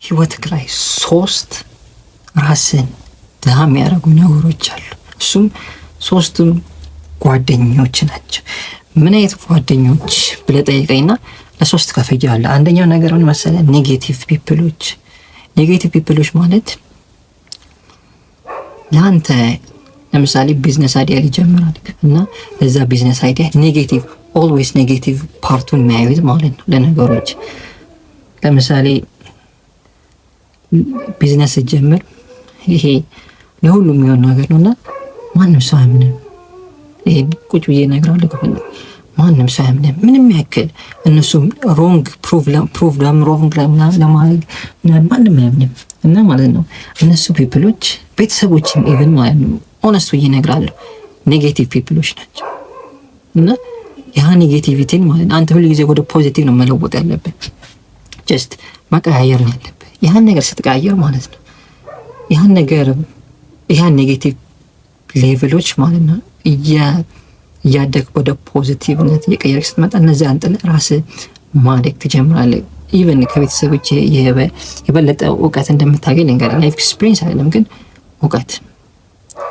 ህይወትህ ላይ ሶስት ራስን ድሃ የሚያደርጉ ነገሮች አሉ። እሱም ሶስቱም ጓደኞች ናቸው። ምን አይነት ጓደኞች ብለህ ጠይቀኝና ለሶስት ከፍያለሁ። አንደኛው ነገር ምን መሰለህ? Negative people ኦች። Negative people ኦች ማለት ለአንተ ለምሳሌ business idea ሊጀምራል እና ለዛ business idea negative፣ always negative part ኡን የሚያዩት ማለት ነው ለነገሮች። ለምሳሌ ቢዝነስ ጀምር፣ ይሄ ለሁሉም የሚሆን ነገር ነው እና ማንም ሰው አያምንም። ይሄ ቁጭ ብዬ እነግርሃለሁ። ማንም ሰው አያምንም። ምንም ያክል እነሱም wrong prove wrong ለማድረግ ማንም አያምንም እና ማለት ነው እነሱ people ኦች፣ ቤተሰቦችም even ማለት ነው፣ honest ብዬ እነግርሃለሁ፣ negative people ኦች ናቸው። እና ያ negativity ን ማለት አንተ ሁሉ ጊዜ ወደ positive ነው መለወጥ ያለብህ። Just መቀያየር ነው ያለብህ። ያን ነገር ስትቀያየር ማለት ነው ያን ነገር፣ ያን negative level ኦች ማለት ነው እያደግ ወደ positive ነት እየቀየርክ ስትመጣ እነዚያን ጥለህ ራስህ ማደግ ትጀምራለህ። Even ከቤተሰቦች የበለጠ እውቀት እንደምታገኝ ልንገርህ። Life experience አይደለም ግን እውቀት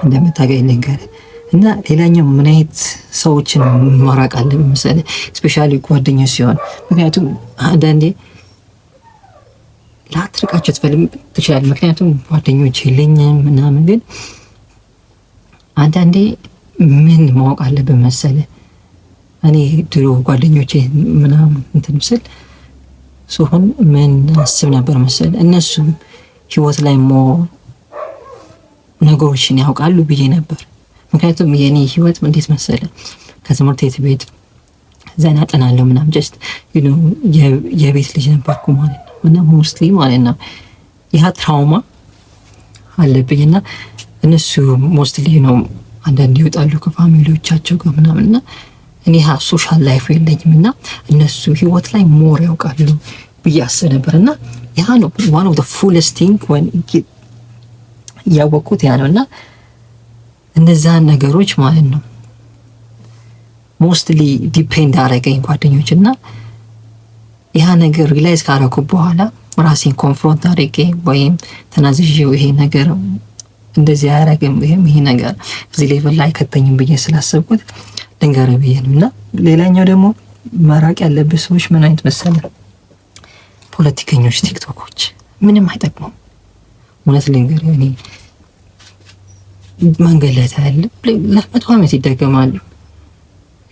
እንደምታገኝ ልንገርህ። እና ሌላኛው ምን አይነት ሰዎችን መራቅ አለብህ መሰለህ? Especially ጓደኞች ሲሆን፣ ምክንያቱም አንዳንዴ ላትርቃቸው ትፈልግ ትችላለህ። ምክንያቱም ጓደኞች የለኝም ምናምን፣ ግን አንዳንዴ ምን ማወቅ አለብህ መሰለህ? እኔ ድሮ ጓደኞቼ ምናምን እንትን ስል ሲሆን ምን አስብ ነበር መሰለህ? እነሱም ህይወት ላይ more ነገሮችን ያውቃሉ ብዬ ነበር። ምክንያቱም የኔ ህይወት እንዴት መሰለህ? ከትምህርት ቤት ዘና አጠናለሁ ምናምን፣ just የቤት ልጅ ነበርኩ ማለት ነው። እና mostly ማለት ነው ያ trauma አለብኝ እና እነሱ mostly ነው አንዳንድ ይወጣሉ ከ family ዎቻቸው ጋር ምናምን እና እኔ ያ social life የለኝም እና እነሱ ህይወት ላይ more ያውቃሉ ብዬ አስብ ነበር። እና ያ ነው one of the foolish thing ያወቅኩት ያ ነው። እና እነዛን ነገሮች ማለት ነው mostly depend አረገኝ ጓደኞች። እና ያ ነገር realize ካረኩ በኋላ ራሴን confront አድርጌ ወይም ተናዝዤው ይሄ ነገር እንደዚህ አያረግም፣ ይሄም ይሄ ነገር እዚህ level ላይ አይከተኝም ብዬ ስላሰብኩት ልንገርህ ብዬ ነው። እና ሌላኛው ደግሞ መራቅ ያለብህ ሰዎች ምን አይነት መሰለህ? ፖለቲከኞች፣ ቲክቶኮች ምንም አይጠቅሙም። እውነት ልንገርህ፣ እኔ መንገድ ላይ ታያለህ፣ ለ100 ዓመት ይደገማሉ።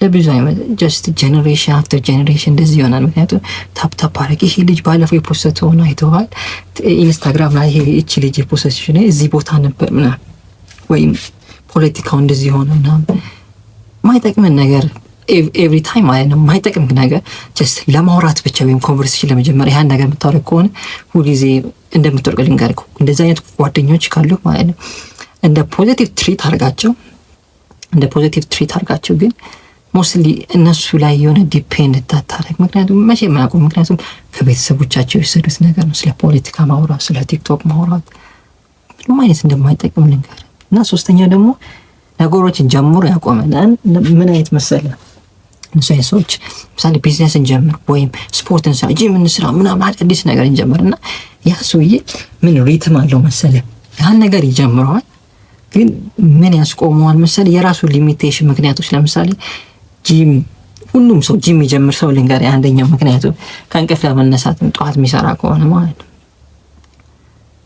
ለብዙ አይነት just generation after generation እንደዚህ ይሆናል። ምክንያቱም tap tap አድርግ፣ ይሄ ልጅ ባለፈው የ post ሆነ አይተዋል። ኢንስታግራም ላይ ይሄ እቺ ልጅ የ post እዚህ ቦታ ነበር ምናምን፣ ወይም ፖለቲካው እንደዚህ ሆነ ምናምን፣ ማይጠቅምን ነገር every time ማለት ነው። ማይጠቅም ነገር just ለማውራት ብቻ ወይም conversation ለመጀመር ያን ነገር የምታደርግ ከሆነ ሁልጊዜ እንደምትወርቅ ልንገርህ። እንደዚህ አይነት ጓደኞች ካሉ ማለት ነው እንደ positive treat አድርጋቸው፣ እንደ positive treat አድርጋቸው፣ ግን mostly እነሱ ላይ የሆነ depend እንዳታረግ። ምክንያቱም መቼ የማያውቁ፣ ምክንያቱም ከቤተሰቦቻቸው የወሰዱት ነገር ነው። ስለ ፖለቲካ ማውራት፣ ስለ ቲክቶክ ማውራት ምንም አይነት እንደማይጠቅም ልንገር። እና ሶስተኛ ደግሞ ነገሮችን ጀምሮ ያቆመ ምን አይነት መሰለህ? እነሱ አይነት ሰዎች ምሳሌ ቢዝነስ እንጀምር ወይም ስፖርት እንስራ፣ ጂም እንስራ ምናምን አዲስ ነገር እንጀምር እና ያ ሰውዬ ምን rhythm አለው መሰለህ? ያን ነገር ይጀምረዋል፣ ግን ምን ያስቆመዋል መሰለህ? የራሱ limitation ምክንያቶች። ለምሳሌ ጂም፣ ሁሉም ሰው ጂም የሚጀምር ሰው ልንገርህ፣ አንደኛው ምክንያቱ ከእንቅልፍ ለመነሳት፣ ጠዋት የሚሰራ ከሆነ ማለት ነው።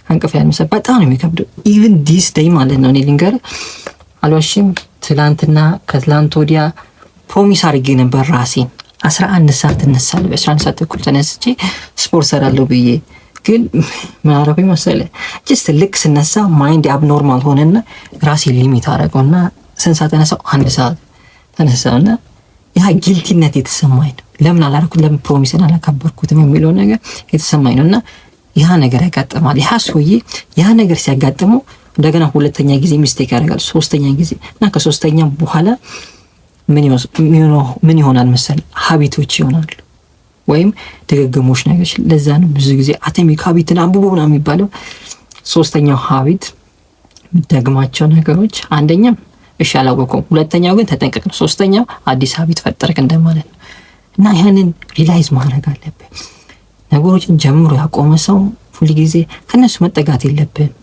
ከእንቅልፍ ለመነሳት በጣም ነው የሚከብደው። Even this day ማለት ነው። እኔ ልንገርህ፣ አልዋሽም። ትላንትና ከትላንት ወዲያ promise አድርጌ ነበር ራሴን 11 ሰዓት እነሳለሁ፣ በ11 ሰዓት ተኩል ተነስቼ ስፖርት ሰራለሁ ብዬ። ግን ምን አደረኩኝ መሰለህ? Just ልክ ስነሳ mind abnormal ሆነና ራሴን limit አደረገውና ስንት ሰዓት ተነሳው? 1 ሰዓት ተነሳውና ያ guilty ነት የተሰማኝ ነው። ለምን አላደረኩት፣ ለምን promise ን አላከበርኩትም የሚለው ነገር የተሰማኝ ነው። እና ያ ነገር ያጋጥማል። ያ ሰውዬ ያ ነገር ሲያጋጥመው እንደገና ሁለተኛ ጊዜ mistake ያደርጋል፣ ሶስተኛ ጊዜ፣ እና ከሶስተኛ በኋላ ምን ይሆናል መሰል? Habit ኦች ይሆናሉ ወይም ድግግሞች ነገሮች። ለዛ ነው ብዙ ጊዜ Atomic Habit ን አንብቦ ምናምን የሚባለው። ሶስተኛው habit የምትደግማቸው ነገሮች አንደኛ እሺ አላወቀውም፣ ሁለተኛው ግን ተጠንቀቅ ነው፣ ሶስተኛው አዲስ habit ፈጠርክ እንደማለት ነው። እና ያንን realize ማድረግ አለብህ። ነገሮችን ጀምሮ ያቆመ ሰው ሁል ጊዜ ከእነሱ መጠጋት የለብህም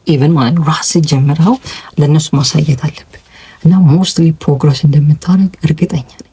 even ማለት ነው። ራስህ ጀምረው ለእነሱ ማሳየት አለብህ እና mostly progress እንደምታደርግ እርግጠኛ ነኝ።